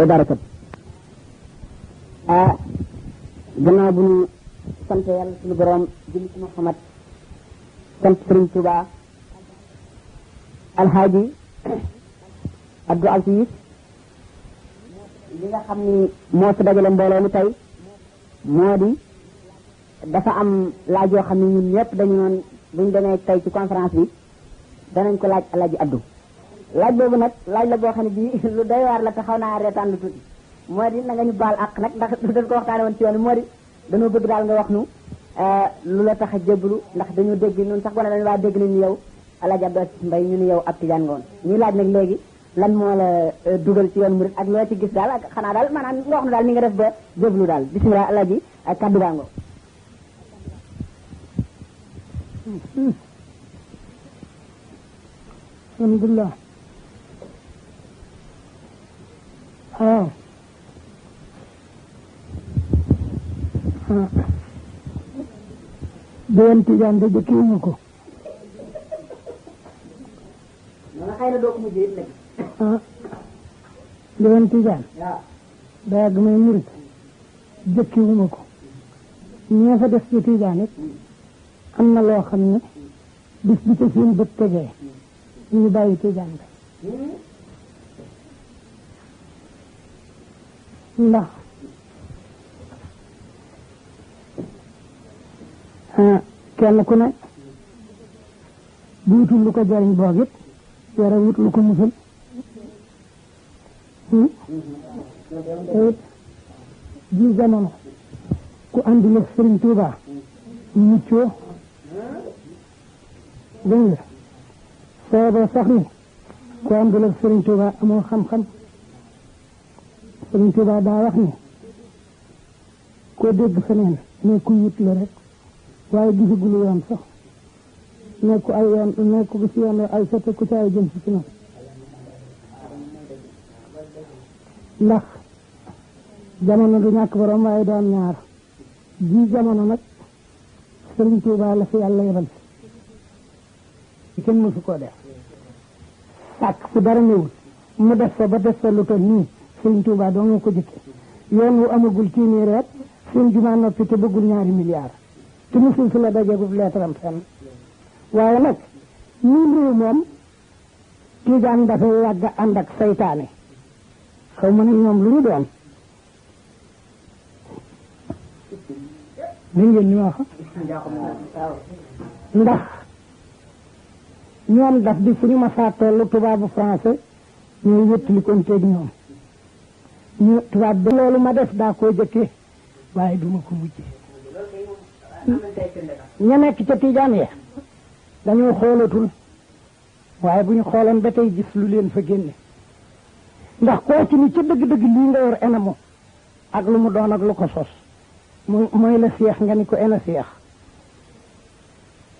barakat gannaaw bu ñu sant yàlla suñu borom julli ci Muhammad sant Sëriñ Tuubaa alxaaji Abdou Aziz li nga xam ni moo fi dajale mbooloo mi tey moo di dafa am laaj yoo xam ne ñun ñëpp dañu noon buñ demee tey ci conférence bi danañ ko laaj alaaji Abdou laaj boobu nag laaj la boo xam ne bii lu doy waar la te xaw naa reetaan lu tuuti moo di na nga ñu baal àq nag ndax dañ ko waxtaane woon ci yoon moo di dañoo bëgg daal nga wax nu lu la tax a jébbalu ndax dañoo dégg ñun sax wane dañu waa dégg nañu yow alaaji Abdou Aziz Mbaye ñu ni yow ab tijaan nga woon ñuy laaj nag léegi lan moo la dugal ci yoon murid ak loo ci gis daal ak xanaa daal maanaam nga wax nu daal ni nga def ba jébbalu daal bismillah alaaji ak kaddu baa ngoo alhamdulillah waaw doon tijaan de jëkkiwuma ko xëy na doo ko mujjee léegi doon tijaan waaw ba yàgg may murit jëkkiwuma ko ñee fa def ci tijaan it am na loo xam ne bis bi ca seen bët tegee ñu bàyyi tijaan ga ndax kenn ku ne bu wutul lu ko jariñ boog it war a wut lu ko musal te it ji jamono ku àndul ak Sëriñ Tuubaa muccoo dégg nga sooba sax ni ku àndul ak Sëriñ Tuubaa amoo xam-xam Sëriñ Tuubaa daa wax ni koo dégg feneen ne ku wut la rek waaye gisagul yoon sax nekku ay yoon nekku gis yoon ay sotte ku caay jëm si noonu ndax jamono du ñàkk borom waaye du am ñaar ji jamono nag Sëriñ Tuubaa la fi yàlla yebal si kenn mësu koo def sàkk fu dara newul mu def fa ba def fa lu toll nii Sëriñ Tuubaa doo nga ko jëkke yoon wu amagul téeméeri at seen jumaa noppi te bëggul ñaari milliards te musul fi la dajegub leetaram fenn waaye nag ñun réew moom tijaan dafay yàgg ànd ak saytaane xaw ma nag ñoom lu ñu doon dégg ngeen ni ma wax ndax ñoom daf di fu ñu ma saa tollu tubaabu français ñooy wéttali konteeg ñoom ñu tubaab bi loolu ma def daa koo jëkkee waaye duma ko mujjee ña nekk ca tijaan ya dañoo xoolatul waaye bu ñu xooloon ba tey gis lu leen fa génne ndax koo ci ni ca dëgg-dëgg lii nga yor enamo ak lu mu doon ak lu ko sos mooy la seex nga ni ko ena seex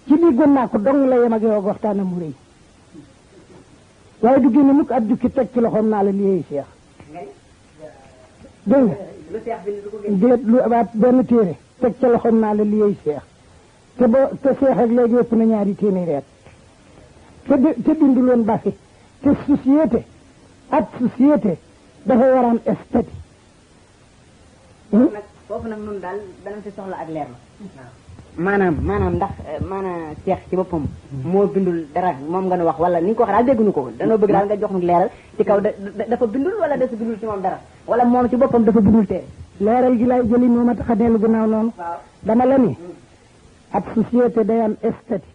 ci lii gën naa ko dong la yem ak yow waxtaan mu rëy waaye du génne mukk ab jukki teg ci loxoom naa la liyeey seex dégg nga déet lu abaat benn téere teg ca loxoom naa la liyeey seex te seex ak léegi ëpp na ñaari téeméeri at te dindul woon basi te société dafa waraan estati foofu nag nun daal danañ fi soxla ak leer la maanaam ndax maanaam seex ci boppam moo bindul dara moom nga nu wax wala ni nga ko wax daal dégguñu ko danoo bëgg daal nga jox nu leeral ci kaw dafa bindul wala dafa bindul ci moom dara wala moom ci boppam dafa bindul téere leeral gi lay jëli moo ma tax a dellu ginnaaw noonu dama la ni ab société day am estati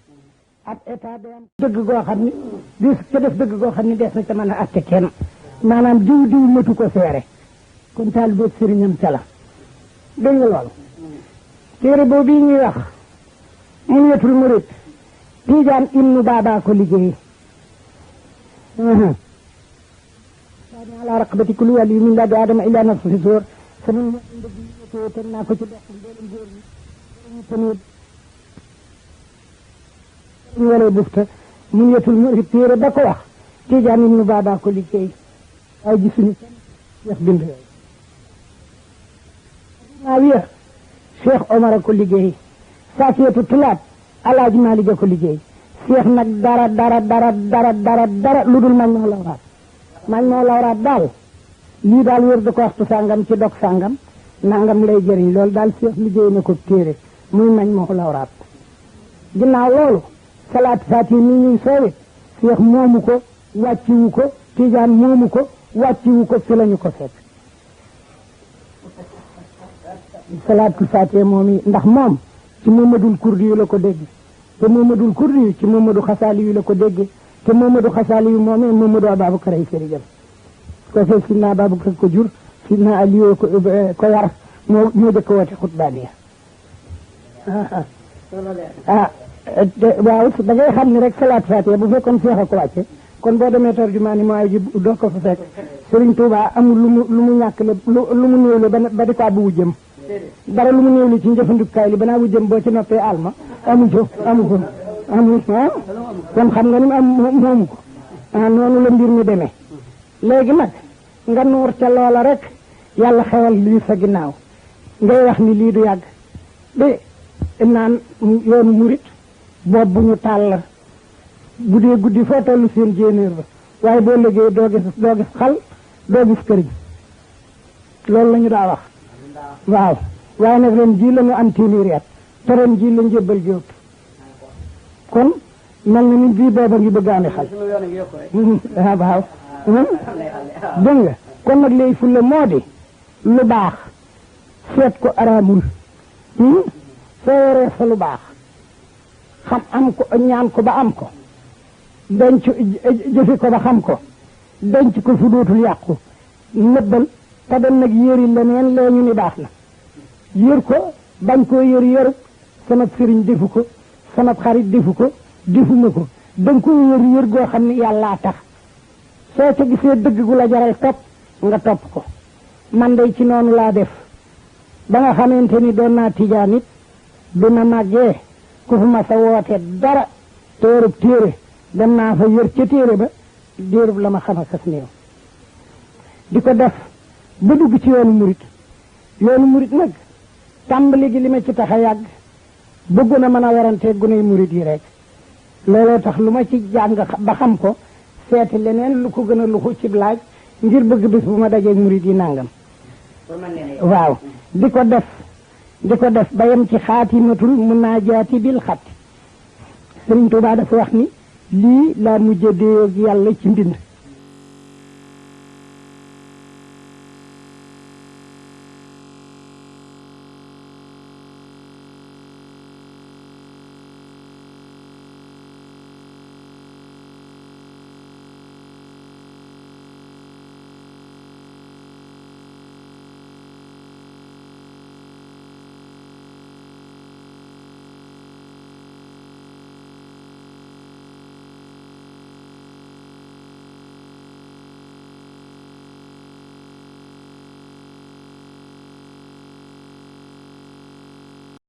ab état day am dëgg goo xam ni dis ca def dëgg goo xam ni des na ca mën a atte kenn maanaam diw matu ko seere kon taal beeg sëriñam ca la dégg nga loolu téere boobu ñuy wax Munyatul Murid Tijaan ibnu Baaba ko liggéey ala raqabati kulli wali min ladi adama ila nafsi fi sóor sama ndëgg teg naa ko ci dox mboolem góor ñi tamit ñu wala bufta Munyatul Murid téere ba ko wax Tijaan ibnu Baaba ko liggéey waaye gisuñu wax bind Maawiya Cheikh Omar a ko liggéey Saafiyatu Tulaab Alaaji Maalik a ko liggéey Cheikh nag dara lu dul Majmuu Lawraat daal lii daal wér da ko waxtu sàngam ci dog sàngam nangam lay jëriñ loolu daal Cheikh liggéey na ko téere muy mañ moo lawraat ginnaaw loolu salaat faati mi ñuy soowit Cheikh moomu ko wàcciwu ko Tijaan moomu ko wàcciwu ko fi lañu ko fekk salaatul faati moom yi ndax moom ci Mamadul Kurdi yu la ko dégg te Mamadul Kurdi yu ci Mamadou Xasaali yu la ko dégg te Mamadou Xasaali yu moomee Mamadou Ababacar ay sëriñam ko fee Sidna Ababacar ko jur Sidna Aliou ko yar ñoo jëkk woote xutbaaniya waaw da ngay xam ne rek salaat faatiha bu fekkoon Seex a ko wàcce kon boo demee tarjumaani mooy ji doo ko fa fekk Sëriñ Tuubaa amul lu mu ñàkk le lu mu néew le ba di ko abbu wujjëm dara lu mu néew li ci njëfandikaay li banaa wujjëm boo ci noppee alma amu ko kon xam nga ni mu am moomu ko noonu la mbir mi demee léegi nag nga nuur ca loola rek yàlla xewal lii sa ginnaaw ngay wax ni lii du yàgg de naan yoonu murit boobu bu ñu tàll bu dee guddi foo tollu seen jéenéer ba waaye boo liggéey doo gis xal doo gis kër gi loolu la ñu daa wax waaw waaye nag ren ji la ñu am téeméeri at te ren ji la njëbbal jóob kon mel na ni bii booba ngi bëgg ami xal waaw dégg nga kon nag lay fulla moo di lu baax seet ko araamul soo yoree sa lu baax xam am ko ñaan ko ba am ko denc jëfi ko ba xam ko denc ko fu dootul yàqu nëbbal te dem nag yëri leneen lee ñu ni baax na yër ko bañ koo yër sama sëriñ defu ko sama xarit defu ko defuma ko danga ko yër goo xam ne yàllaa tax soo ca gisee dëgg gu la jaral topp nga topp ko man day ci noonu laa def ba nga xamante ni doon naa tijaan it bi ma màggee ku fu ma sa woote dara téerub téere dem naa fa yër ca téere ba déerub la ma xam a sas néew di ko def ba dugg ci yoonu murit nag tàmbali gi li ma ci tax a yàgg bëggoon a mën a warantee guney murit yi rek looloo tax lu ma ci jàng ba xam ko seeti leneen lu ko gën a luxu ci laaj ngir bëgg bis bu ma dajee murit yi nangam waaw di ko def ba yem ci xaatimatul munaajaati bil xatti Sëriñ Tuubaa dafa wax ni lii laa mujjee déeg yàlla ci mbind